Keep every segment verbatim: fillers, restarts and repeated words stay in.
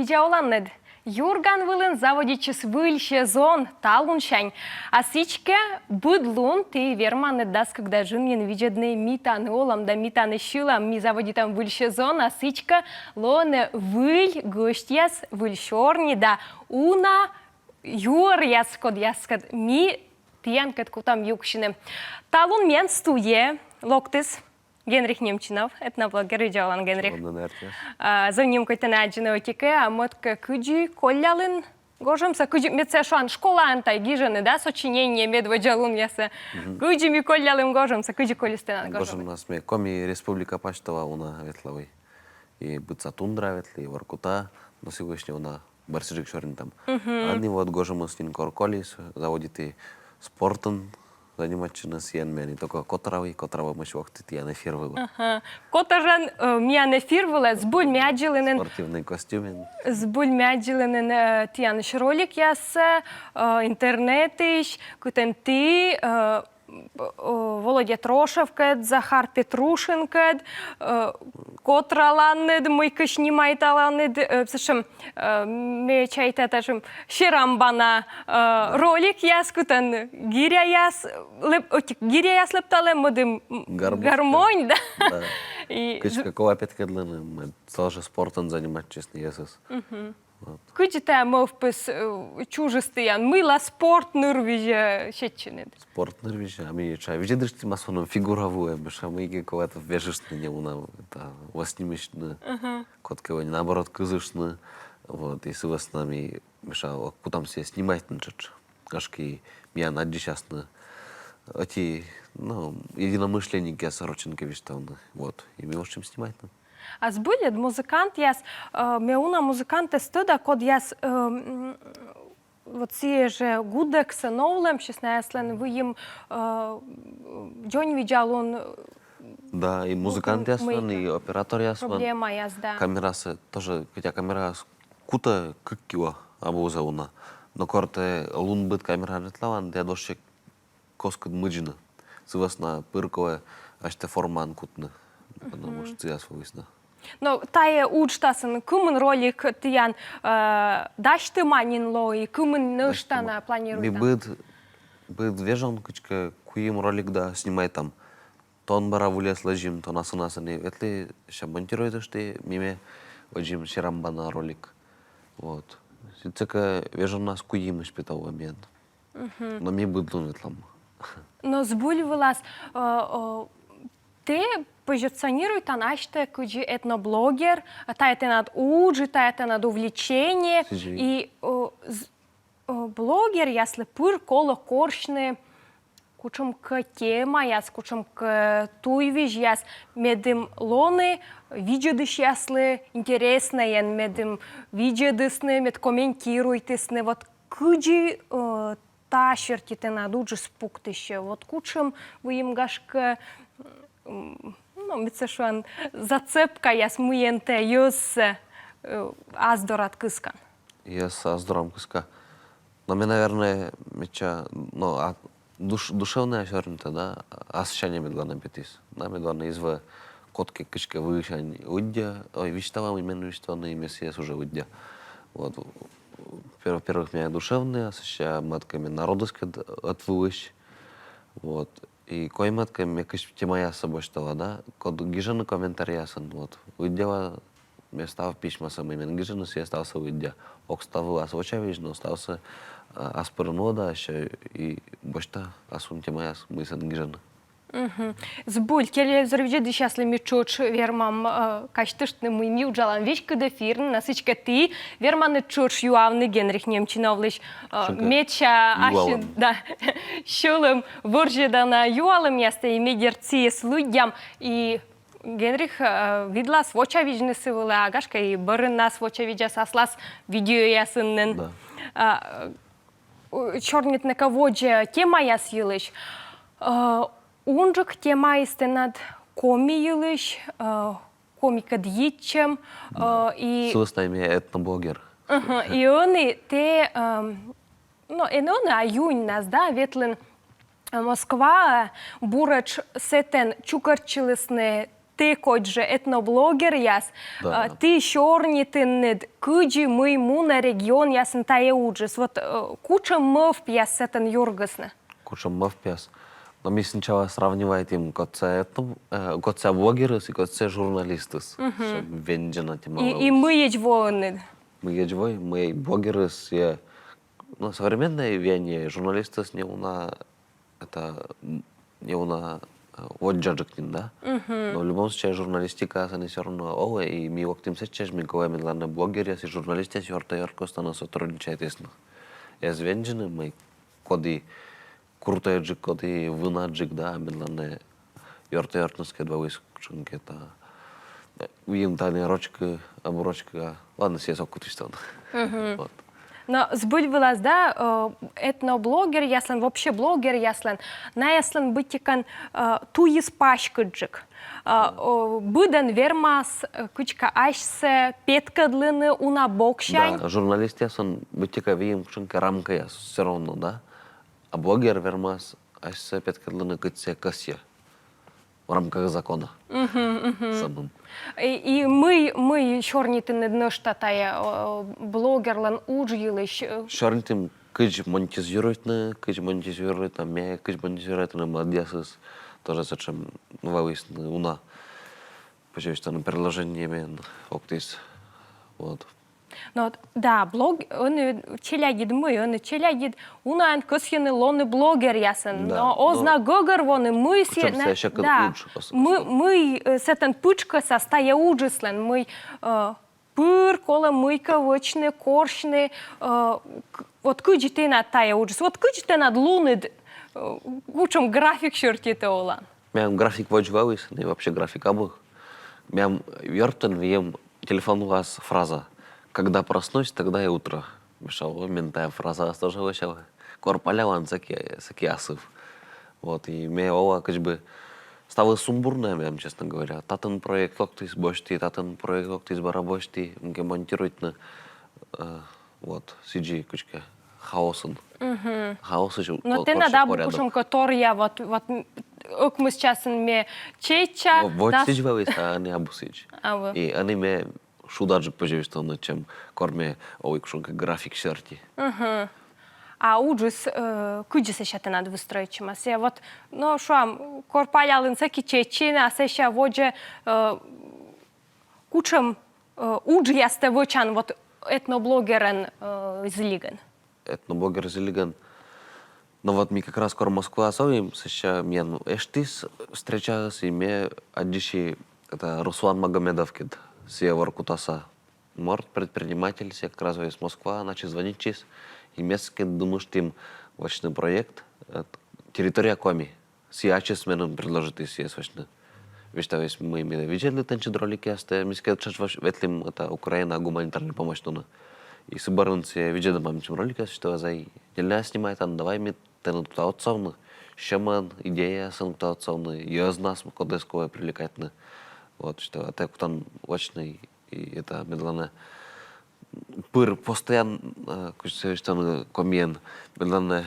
Видза оланныд! «Юрган» вылын заводитчис выль сезон талунсянь. А сідзкӧ, быд лун ті верманныд дас кык да джын нин видзӧдны «Ми тані олам» да «Ми тані сьылам». Ми заводитам выль сезон, а сідзкӧ, лоӧны выль гӧсьтъяс, выль сёрни да уна юӧръяс, кодъяскӧд ми тіянкӧд кутам юксьыны. Талун миян студияӧ локтіс Генрих Немчинов, этноблогер. Видза олан, Генрих. Зэв нимкодь тэнӧ аддзыны ӧтикӧ, а мӧд-кӧ, кыдзи коллялін гожӧмсӧ, кыдзи, мед сійӧ, шуан, школаын тай гижӧны, да, сочинение медводдза лунъясӧ. Кыдзи ми коллялім гожӧмсӧ, кыдзи колис тэнад гожӧмыс? Гожӧмнас ме Коми Республика пасьтала уна ветла вӧлі. И быдса тундра ветлі, и Воркута, но сійӧ вӧсна уна бӧрсіджык сёрнитам. А ӧні вот гожӧмыс нин кор колис, заводиті спортӧн заниматчыны, сійӧн ме ӧні только котра вӧлі, котра вӧмысь локті тіян эфир вылӧ. Котӧрӧн, э, миян эфир вылӧ. Збыль ме аддзылі нин. Спортивный костюмын. Збыль ме аддзылі нин, э, тіянысь роликъяссӧ, э, интернетысь, кытӧн ті, э, э, Володя Трошевкӧд, Захар Петрушинкӧд, э, котраланныд, мыйкӧ снимайталанныд, э, сэтшӧм, э, ме чайта, татшӧм серамбана, э, роликъяс, кытӧн гиряяс, лэп-, ӧтик гиряяс лэпталӧ, мӧдым м, гармонь, да? Да. И кыдзкӧ кова петкӧдлыны, мед тоже спортӧн заниматчисны йӧзыс. Вот. Кыдзи тайӧ мӧвпыс, э, чужис тіян, мыйла спорт нырвизьӧ сетчинныд? Спорт нырвизьӧ, а ми ещӧ видзӧдыштім, ас вӧлӧм фигура вылӧ, мися, мыйкӧ кова вежыштны, не уна, это, вӧснимысьтны, кодкӧ вӧлі, наоборот, кызыштны. Вот, и сы вӧсна ми, мися, кутам сійӧс снимайтны тшӧтш. Гашкӧ и миян аддзысясны ӧти, ну, единомышленникъяс, рочӧн кӧ висьтавны. Вот, и ми вӧчим снимайтны. А збыльыд, музыкантъяс, э, ме уна музыкантъяс тӧда, кодъяс, э, м, вот сійӧ жӧ гудӧксӧ новлӧмсьыс, наяслӧн выйым, э, дзоньвидзалун, э, да, и музыкантъяслӧн, и операторъяслӧн проблемаяс, да. Камерасӧ тоже, хотя камераяс кутӧ кык кило, абу зэв уна. Но кор тэ лунбыд камераӧ ветлан, тэ ӧд оз сё кӧ кыскыд мыдзыны. Сы вӧсна пыр колӧ асьтӧ формаын кутны. Потому что сійӧ ас вӧліс на. Но тайӧ уджтасын кымын ролик тіян, э, дасьтӧма нин лои, кымын нӧшта на планируйтан? Ми быд, быд вежон кыдзкӧ куим ролик да снимайтам. Тон бара выльӧс лэдзим, тон асывнас ӧні ветлы, сэсся монтируйтышты, ми ме лэдзим серамбана ролик. Вот. Сідзкӧ вежоннас куимысь петавлӧ миян. Но ми быд лун ветлам. Но збыль вылас, э, э, тэ позиционируйтан асьтӧ кыдзи этноблогер, а тайӧ тэнад удж, тайӧ тэнад увлечение. И, э, з-, э, блогеръяслы пыр колӧ корсьны кутшӧмкӧ темаяс, кутшӧмкӧ туйвизьяс, медым лоны видзӧдысьяслы интереснӧйӧн, медым видзӧдісны, мед комментируйтісны. Вот кыдзи, э, та серти тэнад уджыс пуктысьӧ? Вот кутшӧм выйым, гашкӧ, м, ну, мед сійӧ, шуан, зацепкаяс, мыйӧн тэ йӧзсӧ, э, ас дорад кыскан? Йӧзсӧ ас дорам кыска. Но ме, наверное, медся, но, а, душ-, душевнӧя сёрнитӧ, да, ассянь медлана петіс. Да, медлана из вӧв, кодкӧ кыдзкӧ вывсянь лыддя, ой, висьтала, мый мен висьтавны, и ме сійӧс уже лыддя. Вот. Пер-, во-первых, ме душевнӧя, а сэсся мӧд-кӧ, ме народыскӧд ӧтвылысь. Вот. И коймӧд-кӧ, ме кыдз темаяссӧ босьтала, да, код гижӧны комментарийясын, вот. Лыддяла ме став письмасӧ, мый мен гижӧны, сійӧ ставсӧ лыддя. Ог став вылас вочавидз, но ставсӧ, а, ас пырын лыддя, сэсся и босьта асун темаяс, мый сэн гижӧны. Збыль, телевизор видзӧдысьяслы ми тшӧтш вермам, э, казьтыштны, мый ми уджалам веськыд эфирын, а сідзкӧ ті верманныд тшӧтш юавны Генрих Немчиновлысь, э, медся асьныд, да, сьӧлӧм вӧрзьӧдана юалӧмъястӧ, и ми дерт сійӧс лыддям, и Генрих, э, видлас вочавидзны сы вылӧ, а гашкӧ и бӧрыннас вочавидзас аслас видеоясын нин. Да. А, э, сёрнитны кӧ водзӧ темаяс йылысь. Э, унджык темаыс тэнад коми йылысь, э, комикӧд йитчӧм, э, и... Сы вӧсна ме этноблогер. Мгм. И ӧні тэ, эм, но, эн ӧні, а июньнас, да, ветлін Москваӧ, буретш сэтӧн чукӧртчылісны Тэ кодь жӧ этноблогеръяс, Да. э, ті сёрнитінныд, кыдзи мый мунӧ регионъясын тайӧ уджыс. Вот, э, кутшӧм мӧвпъяс сэтӧн юргисны? Кутшӧм мӧвпъяс. Но ми сначала сравнивайтім, кодсӧ этно, э, кодсӧ блогерыс и кодсӧ журналистыс. Чтоб вензьыны тема. И, и мыйӧдз воӧны. Мыйӧдз вой, мый блогерыс, э, ну, современнӧй веяние, журналистыс неуна, это, м, неуна, э, водзджык нин, да? Но в любом случае журналистика, они всё равно олӧ, и ми локтім сэтчӧ, мый колӧ, медлӧн блогеръяс и журналистъяс ёрта-ёркӧ ставныс сотрудничайтісны. Эз вензьыны, мый коді крутӧйджык, коді вынаджык, да, медлӧн ёрта-ёркӧ нин кӧ да вӧліс кутшӧмкӧ та, э, выйым тані рочкӧ, абу рочкӧ, а, ладно, сійӧс ог кутышт ставны. Вот. Но збыль вылас, да, э, этноблогеръяслӧн, вообще блогеръяслӧн, наяслӧн быттьӧкӧ, э, туйыс паськыдджык. Э, о, быдӧн вермас, э, кыдзкӧ асьсӧ петкӧдлыны уна боксянь. Да, журналистъяслӧн быттьӧкӧ выйым кутшӧмкӧ рамкаяс всё равно, да? А блогер вермас асьсӧ петкӧдлыны кыдзсӧ кӧсйӧ. В рамках закона. Самым. И, и мый, мый сёрнитінныд нӧшта тайӧ, э, блогерлӧн удж йылысь, э? Сёрнитім, кыдз монетизируйтны, кыдз монетизируйтны, ме, кыдз монетизируйтны мӧдъясыс. Тоже сэтшӧм вӧлісны уна. Позьӧ висьтавны, предложение мен локтіс. Вот. Но вот, да, блог, ӧні челядьыд мый, ӧні челядьыд унаӧн кӧсйӧны лоны блогеръясӧн, Да, но оз на гӧгӧрвоны, мый сэ-, кутшӧм на-, сійӧ сьӧкыд да, удж, ос-, мы-, ос-, мый, э, сэтӧн пытшкӧсас тайӧ уджыслӧн, мый, э, пыр колӧ мыйкӧ вӧчны, корсьны, э, к-, вот кыдзи тэнад тайӧ уджыс, вот кыдзи тэнад луныд, э, кутшӧм график серти тэ олан? Менам график водз вӧліс, и вообще график абу. Менам ёртӧн выйым телефон вылас фраза: «Когда проснусь, тогда и утро». Мися, о, мен тайӧ фразаыс тоже вӧчалӧ. Кор палялан, сэки, сэки асыв. Вот, и ме ола кыдз бы ставыс сумбурнӧ менам, честно говоря. Татӧн проект локтіс, босьті, татӧн проект локтіс, бара босьті, мыйкӧ монтируйтны. Э, вот, сідзи кыдзкӧ хаосын. Хаосысь. Но тэнад абу кутшӧмкӧ торъя, вот, вот, м, ӧкмыс часын ме чечча. Во-, вот сідз вӧліс, а ӧні абу сідз. Абу. И ӧні ме шудаджык, позьӧ висьтавны, чем кор ме олі кутшӧмкӧ график серти. А уджыс, э, кыдзи сэсся тэнад выстроитчӧма? Сійӧ вот, но, шуам, кор палялін, сэки чеччин, а сэсся водзӧ, э, кутшӧм, э, уджъяс тэ вӧчан вот этноблогерӧн, э, зілигӧн? Этноблогер зілигӧн. Но вот ми как раз кор Москваас олім, сэсся миян эштіс встречаыс, и ме аддзыси, это, Руслан Магомедовкӧд, сійӧ Воркутаса морт, предприниматель, сійӧ как раз вӧліс Москваӧ, начи звонитчис, и ми сыкӧд думыштім вӧчны проект, э, «Территория Коми». Сійӧ ачыс меным предложитіс сійӧс вӧчны. Висьтавис, мый менӧ видзӧдлі тэнсьыд роликъястӧ, ми сыкӧд тшӧтш вӧч-, ветлім, это, Украина гуманитарнӧй помощь нуны. И сы бӧрын сійӧ видзӧдӧ менсьым роликъяс, висьталӧ: «Зай, нелӧн снимайтан, давай ми тэныд кута отсавны. Сьӧмӧн, идеяясӧн кута отсавны, йӧзнас кодӧс колӧ привлекайтны». Вот, висьталӧ, тэ кутан вӧчны и это, медлӧн пыр постоянно, э, кыдз сійӧс шуны комиӧн, медлӧн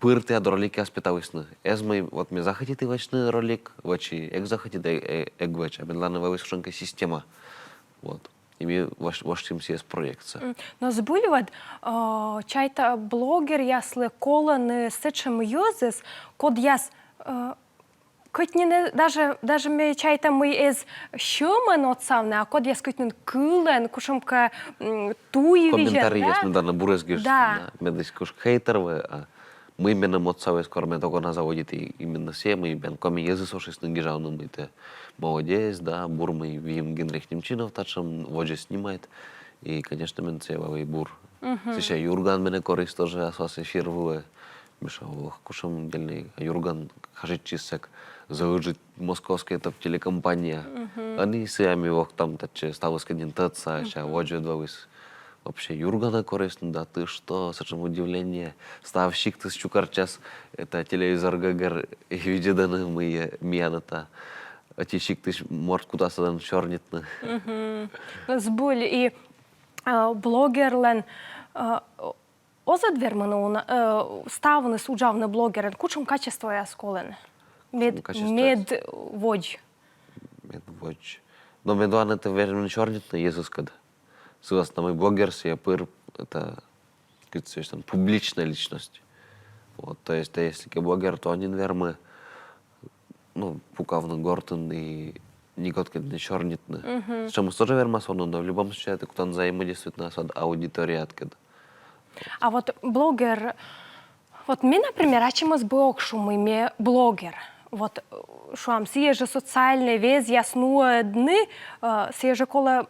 пыр тіян роликъяс петалісны. Эз мый, вот ме захотиті вӧчны ролик, вӧчи, эг захотиті, э-, э-, эг вӧч, а медлӧн вӧліс кутшӧмкӧ система. Вот. И ми вӧч-, вӧчим сійӧс проектсӧ. М, но збыль вот, э, чайта, блогеръяслы колӧны сэтшӧм йӧзыс, кодъяс, э, кӧть нин даже, даже ме чайта, мый эз сьӧмӧн отсавны, а кодъяс кӧть нин кылӧн, кутшӧмкӧ, м, туй визьӧн, да? Комментарийяс, медлӧн, бур эз гижсьы, да. Медым кутшӧм хейтер вӧв, а мый меным отсаліс, кор ме тогӧн заводиті именно сійӧ, мый мен коми йӧзыс ошисны гижавны, мый тэ молодец, да, бур, мый Вим Генрих Немчинов татшӧм водзӧ снимайт. И, конечно, мен сійӧ вӧлі бур. Сэсся Юрган менӧ корис тоже аслас эфир вылӧ. Мися, ох, кутшӧм дельнӧй. А Юрган кажитчис сэк зэв ыджыд московскӧй топ телекомпания. Ӧні сійӧ, ми ог тӧд, татчӧ ставыс кӧ нин тӧдса, сэсся водзӧ вӧліс. Вообще Юрганӧ корисны, да ты что, сэтшӧм удивление. Став сиктыс чукӧртчас, это, телевизор гӧгӧр и видзӧдӧны, мый, э, миян, это, ӧти сиктысь морт кутас сэтӧн сёрнитны. Збыль, и, э, блогерлӧн, э, оз ӧд вермыны уна, э, ставныс уджавны блогерӧн, кутшӧм качествояс колӧны? Мед, качествояс, мед водз. Мед водз. Но мед вана тэ вермин сёрнитны йӧзыскӧд. Сы вӧсна мый блогер сійӧ пыр, это, кыдз шуасны, публичная личность. Вот, то есть, а если кӧ блогер, то ӧні эн вермы, ну, пукавны гортын и нигӧдкӧд эн сёрнитны. Мгм. Сэтшӧмыс тоже вермас овны, но в любом случае, это кутан взаимодействовать на аудиториядкӧд. А вот блогер, вот ме, например, ачымӧс бы ог шу, мый ме блогер. Вот, э, шуам, сійӧ жӧ социальнӧй везъяс нуӧдны, э, сійӧ жӧ колӧ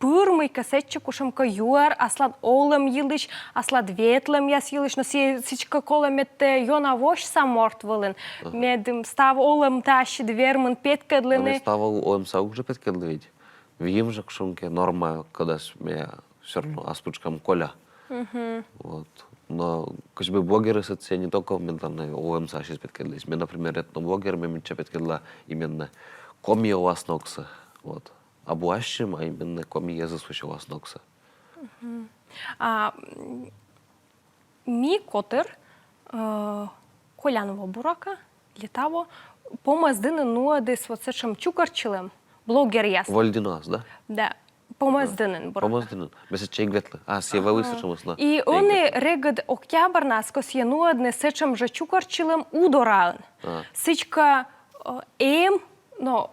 пыр мыйкӧ сэтчӧ, кутшӧмкӧ юӧр аслад олӧм йылысь, аслад ветлӧмъяс йылысь, но сійӧ сідзкӧ колӧ, мед тэ ёна восьса морт вылын, мед, м, став олӧмсӧ ассьыд вермин петкӧдлыны. Но мед став ол-, олӧмсӧ уг жӧ петкӧдлы ведь. Выйым жӧ кутшӧмкӧ норма, кодӧс ме всё равно ас пытшкам коля. Мгм. Вот. Но кыдз бы блогерыс сійӧ не только мед олӧмсӧ ассьыд петкӧдлысь. Ме, например, этноблогер, ме мича петкӧдла именно коми оласногсӧ. Вот. Абу ассьым, а именно коми йӧзыс вообще оласногсӧ. Мгм. А, м, ми котыр, э, колян во, буракӧ, или таво, Помӧсдінын нуӧдіс вот сэтшӧм чукӧртчылӧм блогеръяс. Вольдіноас, да? Да. Помӧсдінын, буракӧ. Помӧсдінын. Ме сэтчӧ эг ветлы. А, сійӧ вӧлі сэтшӧмыс на. И ӧні регыд октябрнас кӧсйӧ нуӧдны сэтшӧм жӧ чукӧртчылӧм Удораын. А. Сідзкӧ, э, эм, но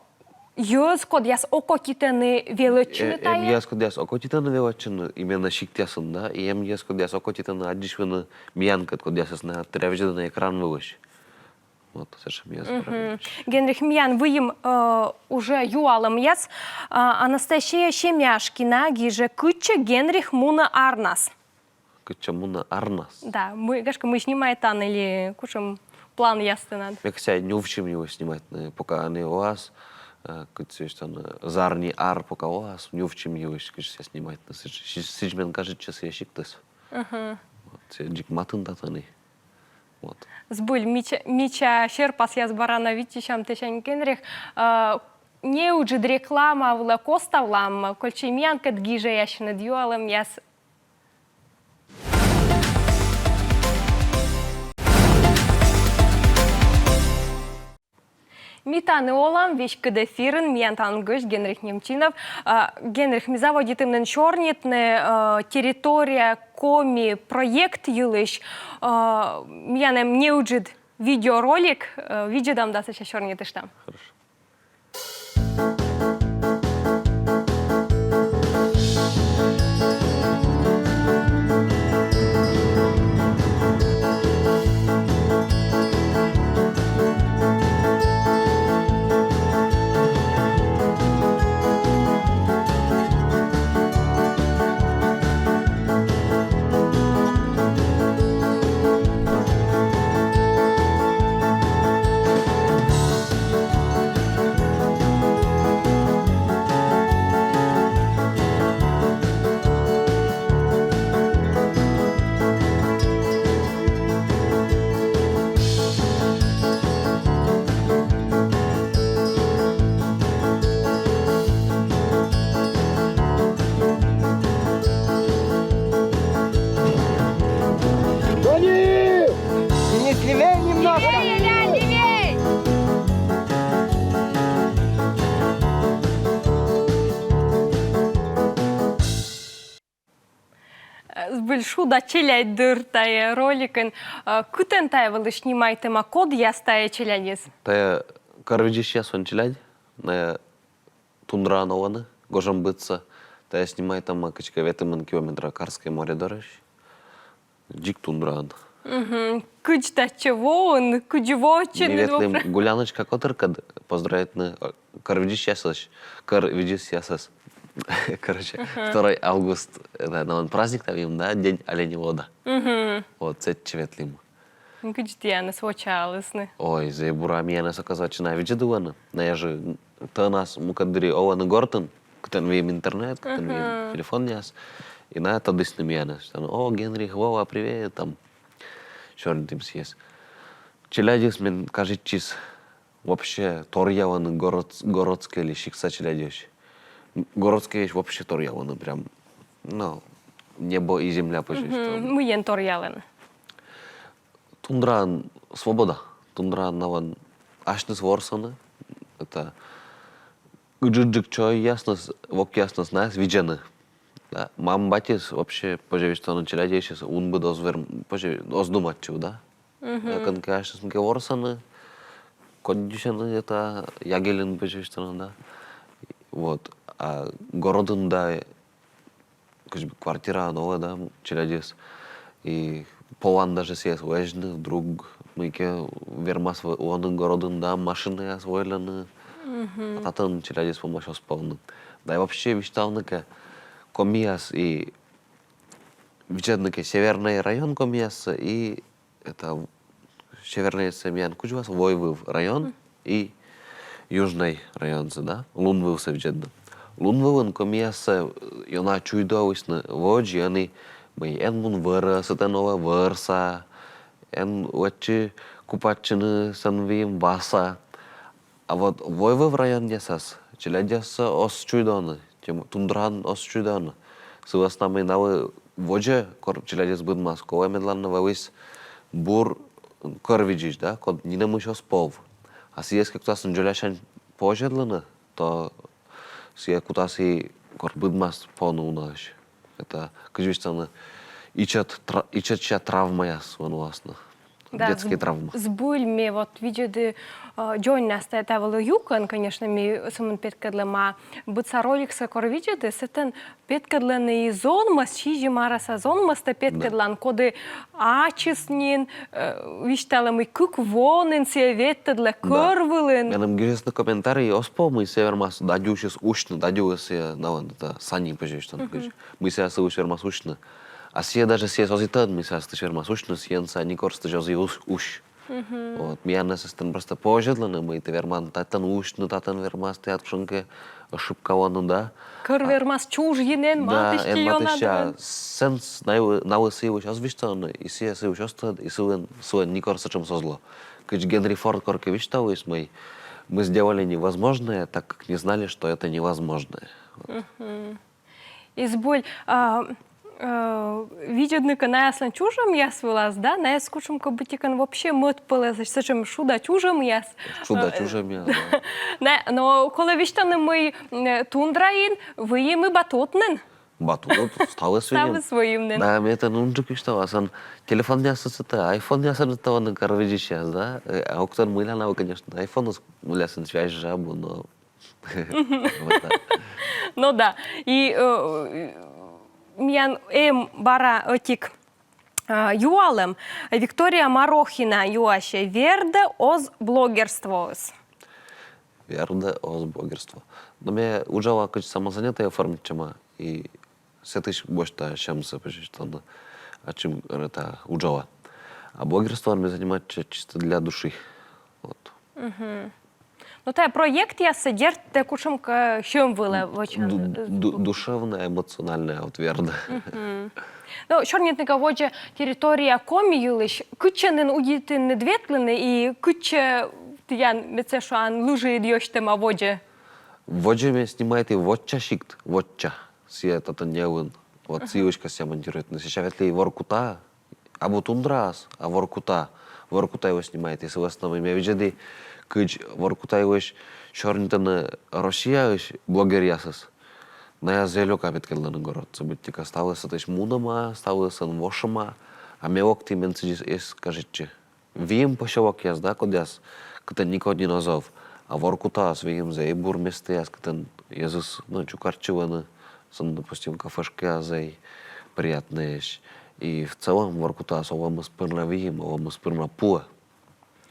йӧз, кодъяс окотитӧны велӧдчыны тайӧ. Э, эм йӧз, кодъяс окотитӧны велӧдчыны, именно сиктъясын, да, и эм йӧз, кодъяс окотитӧны аддзысьлыны миянкӧд, кодъясӧс на тырӧ видзӧдӧны экран вылысь. Вот, сэтшӧм йӧз. Мгм. Генрих, миян выйым, э, уже юалӧмъяс. А, Анастасия Семяшкина гижӧ: кытчӧ Генрих мунӧ арнас? Кытчӧ мунӧ арнас? Да, мый, гашкӧ, мый снимайтан или кутшӧм планъяс тэнад? Ме кӧсъя нювсьым йылысь снимайтны, пока ӧні олас, э, кыдз шуасны, э, зарни ар пока олас, нювсьым йылысь кӧсъя снимайтны. Сідз, сідз, сідз мен кажитчӧ сійӧ сиктыс. Мгм. Вот, сійӧ дзик матын татӧні. Вот. Збыль, мича, мича серпасъяс бара на виччысям тэсянь, Генрих. Э, неыджыд реклама вылӧ коставлам, кольччӧй миянкӧд гижӧясьныд юалӧмъяс. Ми тані олам, веськыд эфирын, миян талун гӧсьт Генрих Немчинов. А, Генрих, ми заводитім нин сёрнитны, а, «Территория Коми» проект йылысь. А, миян эм неыджыд видеоролик, а, видзӧдам да сэсся сёрнитыштам. Хорошо. Гони! Денис, левее немножко! Левее, Ля, левее! Э, збыль, шуда челядь дыр тайӧ роликын. Э, кытӧн тайӧ вӧлі снимайтӧма, кодъяс тайӧ челядьыс? Тайӧ кӧр видзысьяслӧн челядь, найӧ тундраын олӧны гожӧм быдсӧ. Тайӧ снимайтӧма кыдзкӧ ветымын километра Карскӧй море дорысь. Дзик тундраын. Мгм. Кыдз татчӧ воын, кыдз воӧдчыны? Ми ветлім Гуляночка котыркӧд поздравитны, э, кӧр видзысьясӧс, кӧр видзысьясӧс. Короче, второй август, это, налӧн праздник там, да, День оленевода. Мгм. Вот, сэтчӧ ветлім. Кыдз тіянӧс вочаалісны? Ой, зэв бура, миянӧс, оказывается, на видзӧдлӧны. Найӧ жӧ тӧвнас мукӧд дырйи олӧны гортын, кытӧн выйым интернет, кытӧн выйым телефонъяс. И найӧ тӧдісны миянӧс. Там: «О, Генрих, Вова, привет», там. Сёрнитім сійӧс. Челядьыс, мен кажитчис, вообще торъялӧны город-, городскӧй ли сиктса челядьӧсь. Городскӧйӧсь вообще торъялӧны прям, ну, небо и земля почти что. Мгм. Мыйӧн торъялӧны? Тундраын свобода. Тундраын налӧн асьныс ворсӧны. Это, Ыджыдджык чойясныс, вокъясныс найӧс видзӧны. Да. Мам-батьыс вообще, позьӧ висьтавны, челядьысь ун быд оз верм-, позьӧ, оз думайтчыв, да. Э, кӧнкӧ асьныс мыйкӧ ворсӧны, коддьысьӧны, это, ягельын, позьӧ висьтавны, да. Вот. А городын да, кыдз бы, квартираын олӧ, да, челядьыс. И полан даже сійӧс вӧзьны, вдруг мыйкӧ вермас во-, воны городын, да, машинаяс войлӧны. А татӧн челядьыс помась оз повны. Да и вообще висьтавны кӧ, комияс и видзӧдны кӧ севернӧй район комияссӧ и это севернӧйсӧ миян кудз вӧлі Войвыв район и южнӧй районсӧ, да, Лунвывсӧ видзӧдны. Лунвывын комияссӧ, э, ёна чуйдовлісны водз, и ӧні мый эн мун вӧрӧ, сэтӧн олӧ вӧрса, эн вӧчы купайтчыны сэн выйым васа. А вот Войвыв районъясас челядьяссӧ оз чуйдовны, тем-, тундраын оз чуйдовны. Сы вӧсна мый налы водзӧ, кор челядьыс быдмас, колӧ медлӧн вӧліс бур кӧр видзысь, да, код нинӧмысь оз пов. А сійӧс кӧ кутасны дзолясянь повзьӧдлыны, то сійӧ кутас и кор быдмас повны унаысь. Это, кыдз висьтавны, ичӧт тра-, ичӧтся травмаяс вӧліны. Да, детские травмы. Збыль, ме вот видзӧді, э, дзоньнас та, та вӧлі юкӧн, конечно, ми сӧмын петкӧдлам, а быдса роликсӧ кор видзӧді, сэтӧн петкӧдлӧны и зонмӧс, сизим арӧса зонмӧстӧ петкӧдлан, коді ачыс нин, э, висьталӧ, мый кык во нин сійӧ ветлӧдлӧ кӧр вылын. Меным гижисны комментарий, оз пов, мый сійӧ вермас дадюсьыс усьны, дадюыс сійӧ налӧн, это, Сани, позьӧ висьтавны, кыдз. Мый сійӧ сійӧс вермас усьны. А сійӧ даже сійӧс оз и тӧд, мый сійӧс вермас усьны, сійӧн сійӧ некор сійӧс оз и ус-, усь. Вот. Миянӧс сэтӧн просто повзьӧдлӧны, мый тэ верман татӧн усьны, татӧн вермас тіян кутшӧмкӧ ошибка лоны, да. Кӧр вермас чужйыны, эн матыстчы ёна. Сэнс налы, налы сы йылысь оз висьтавны, и сійӧ сы йылысь оз тӧд, и сылӧн, сылӧн некор сэтшӧмыс оз ло. Кыдз Генри Форд коркӧ висьталіс, мый мы сделали невозможное, так как не знали, что это невозможное. Вот. И збыль, а, э, видзӧдны кӧ наяслӧн чужӧмъяс вылас, да, наяс кутшӧмкӧ быттьӧкӧ вообще мӧд пӧлӧс, сэтшӧм шуда чужӧмъяс. Шуда чужӧмъяс, да. Но колӧ висьтавны, мый, э, тундраын выйым и батут нин. Батут, ставыс выйым. Ставыс выйым нин. Да, ме тан унджык висьтала, сэн телефонъясыс, это, айфонъясӧн, это, вӧліны кӧр видзысьяс, да. Э, а ог тӧд, мыйла налы, конечно, айфоныс, мыйла сэн связь жӧ абу, но Вот так. Ну да. И, э, миян эм бара ӧтик, э, юалӧм. Виктория Марохина юасьӧ: вердӧ оз блогерствоыс? Вердӧ оз блогерство. Но ме уджала кыдз самозанятӧй оформитчӧма, и сэтысь босьта сьӧмсӧ, позьӧ висьтавны, ачым, это, уджала. А блогерствоӧн ме занимайтча чисто для души. Вот. Ну, тайӧ проектъяссӧ, дерт, тэ кутшӧмкӧ сьӧм вылӧ вӧчан. Ду-, ду-, душевная, эмоциональная, вот, вердӧ. Ну, сёрнитны кӧ водзӧ территория Коми йылысь, кытчӧ нин удитінныд ветлыны и кытчӧ тіян, мед сідз шуа, лыжиыд ёсьтӧма водзӧ? Водзӧ ме снимайті Вотча сикт, Вотча. Сійӧ татӧн Неваын. Вот сы йылысь кӧсъя монтируйтны. Сэсся ветлі Воркута, абу тундраас, а Воркута. Воркутаӧ снимайті, сы вӧсна мый ме видзӧді, кыдз Воркутаысь сёрнитӧны Россияысь блогеръясыс. Ная зэв лёка петкӧдлӧны городсӧ, быттьӧкӧ ставыс сэтысь мунӧма, ставыс сэн вошӧма, а ме локті, мен сідз эз кажитчы. Выйым посёлокъяс, да, кодъяс, кытӧн некод нин оз ов. А Воркутаыс выйым зэй бур местаяс, кытӧн йӧзыс, ну, чукӧртчылӧны, сэн, допустим, кафешкаяс зэй приятнӧйӧсь. И в целом Воркутаыс олӧмыс пыр на выйым, олӧмыс пыр на пуӧ.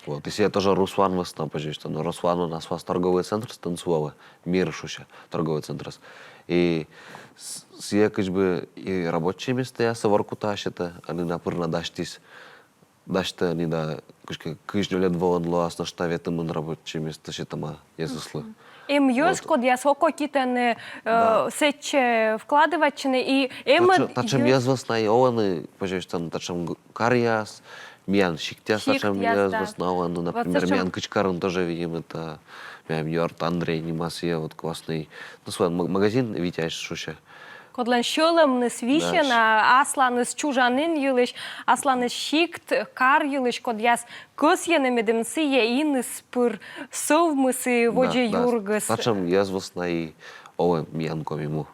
Вот. И сійӧ тоже Руслан вӧсна, позьӧ висьтавны, но Русланлӧн аслас торговый центрыс тан сулалӧ, Мир шусьӧ торговый центрыс. И с-, сійӧ кыдз бы и рабочӧй местаяссӧ Воркутаӧ сетӧ, ӧні на пыр на дасьтіс. Дасьтӧ ӧні да, кыдзкӧ, кызь нёльӧд воын лоас нӧшта ветымын рабочӧй места сетӧма йӧзыслы. Эм йӧз, кодъяс окотитӧны, э, сэтчӧ вкладывайтчыны, и эм... Татшӧм, татшӧм йӧз вӧсна и олӧны, позьӧ висьтавны, татшӧм г-, каръяс, миян сиктъяс, татшӧм йӧз вӧсна олӧны, например, миян Кычкарын тоже выйым, это, миян ёрт Андрей нимас, и вот классный, ну, свой м-, магазин «Витязь» шусьӧ. Кодлӧн сьӧлӧмныс висьӧ на асланыс чужанін йылысь, асланыс сикт, кар йылысь, кодъяс кӧсйӧны, медым сійӧ иныс пыр сӧвмис и водзӧ юргис. Татшӧм йӧз вӧсна и олӧ миян Коми му.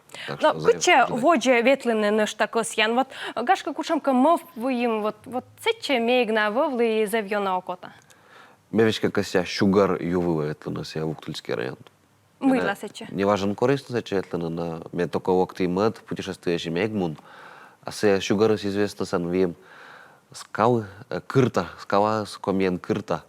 Но кытчӧ водзӧ ветлыны нӧшта кӧсъян? Вот, гашкӧ, кутшӧмкӧ мӧвп выйым, вот, вот сэтчӧ ме эг на вӧвлы и зэв ёна окота. Ме веськӧ кӧсъя Сюгӧр ю вылӧ ветлыны, сійӧ Вуктыльский район. Мыйла сэтчӧ? Неважӧн корисны сэтчӧ ветлыны, но ме токо локті мӧд путешествиеӧсь, ме эг мун. А сійӧ Сюгӧрыс известнӧ сэн выйым скалы, э, кырта, скалаыс комиӧн кырта.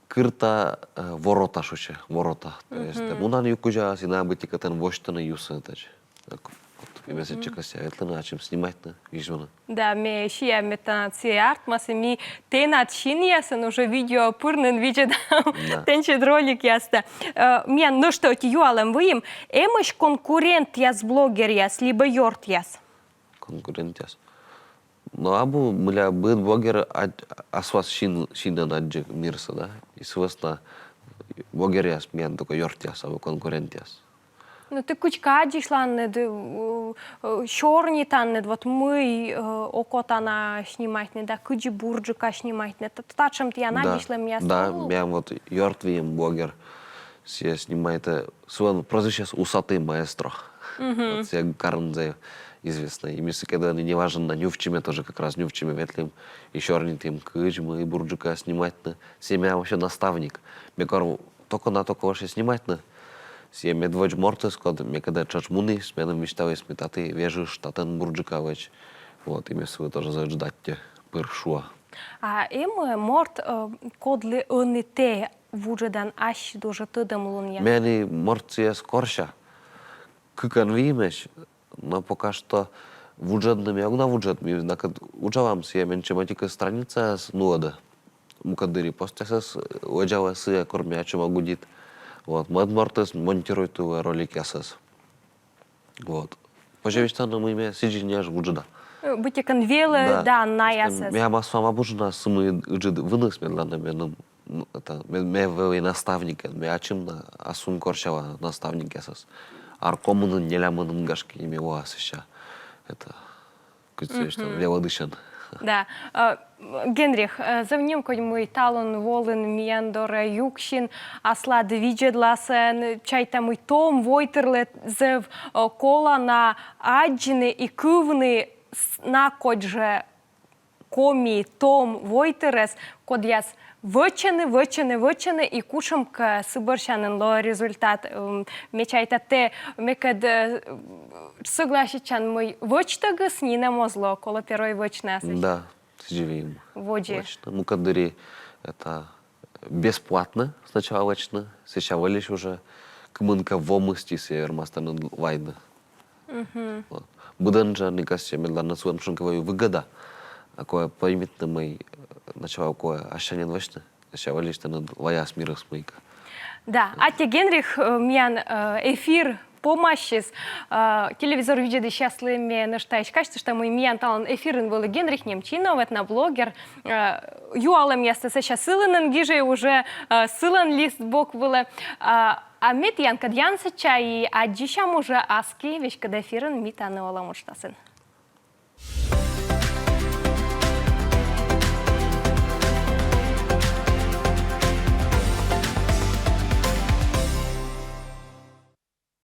Кырта, э, ворота шусьӧ, ворота. То есть, э, мунан ю кузяс, и на быттьӧкӧ тэн восьтӧны юсӧ тадз. Так вот, и ме сэтчӧ кӧсъя ветлыны, ачым снимайтны, визьмыны. Да, ме сиа, мед тэнад сійӧ артмас, и ми тэнад синъясӧн уже видео пыр нин видзӧдам тэнсьыд роликъястӧ. Э, миян нӧшта ӧти юалӧм выйым. Эмӧсь конкурентъяс-блогеръяс либӧ ёртъяс? Конкурентъяс. Но абу, мыля быд блогер ад-, аслас син-, синӧн аддзӧ мирсӧ, да? И сы вӧсна блогеръяс миян токо ёртъяс, абу конкурентъяс. Но ті кыдзкӧ аддзысьланныд, э, э, сёрнитанныд, вот мый, э, окота на снимайтны, да, кыдзи бурджыка снимайтны. Та-, татшӧм тіян аддзысьлӧмъяс? Да, миян вот ёрт выйым блогер. Сійӧ снимайтӧ, э, сылӧн прозвищеыс Усатый маэстро. Вот сійӧ карын зэв известнӧй. И ми сыкӧд неважӧн на Нювчиме тоже, как раз Нювчиме ветлім. И сёрнитім, кыдз мый бурджыка снимайтны. Сійӧ миян вообще наставник. Ме кор токо на токо вообще снимайтны. Сійӧ медводз мортыс, код мекӧд тшӧтш муніс, меным висьталіс, мый таті вежыштӧ, татӧн бурджыка вӧч. Вот, и ме сылы тоже зэв ыджыд аттьӧ пыр шуа. А эм-ӧ морт, э, кодлы ӧні тэ вуджӧдан ассьыд уже тӧдӧмлунъян? Ме ӧні мортсӧ корся. Кыкӧн выйымӧсь, но пока что вуджӧдны ме ог на вуджӧд, ми накӧд уджалам, сійӧ менсьым ӧтикыс страницаыс нуӧдӧ. Мукӧд дырйи постъясӧс, э, лӧдзалӧ сійӧ, кор ме ачым ог удит. Вот, мӧд мортыс монтируйтывлӧ роликъясӧс. Вот. Позьӧ висьтавны, мый ме сідзи нин вуджӧда. Э, быттьӧкӧ велӧда наясӧс. Ме абу сама абу жӧ на сымын ыджыд выныс, медлана меным, м, это, ме, ме вӧлі наставникӧн, ме ачым на асум корсяла наставникъясӧс. Ар комынын, нелямынын, гашкӧ, и ме вола сэсся. Это, кыдз шуасны, велӧдысьӧн. Да. Э, Генрих, э, зэв нимкодь, мый талун волін миян дорӧ Юксин, аслад видзӧдласӧн, чайта, мый том войтырлы зэв, э, колана аддзыны и кывны с-, на кодь жӧ коми том войтырӧс, кодъяс вӧчӧны, вӧчӧны, вӧчӧны, и кутшӧмкӧ сы бӧрсянын лоӧ результат. М, ме чайта, тэ мекӧд, э, сӧгласитчан, мый вӧчтӧгыс нинӧм оз ло, колӧ первой вӧчны асьсӧ. Да, сідзи выйым. Водзӧ. Вӧчны. Мукӧд дырйи это бесплатно сначала вӧчны, сэсся вӧліс уже, кымынкӧ во мысти сійӧ вермас тэныд вайны. Вот. Быдӧн жӧ, мне кажется, медлана сылӧн кутшӧмкӧ вӧлі выгода. А кӧ поймитны, мый, э, сначала кӧ ассянь эн вӧчны, сэсся вӧліс тэныд ваяс мирыс мыйкӧ. Да, аттьӧ, Генрих, э, миян, э, эфир помасис, э, телевизор видзӧдысьяслы ме нӧшта эськӧ казьтышта, мый миян талун эфирын вӧлі Генрих Немчинов, этноблогер, э, юалӧмъястӧ сэсся сылы нин гижи уже, э, сылӧн лист бок вылӧ. А, а ме тіянкӧд янсӧдча и аддзысям уже аски веськыд эфирын «Ми тані олам» уджтасын.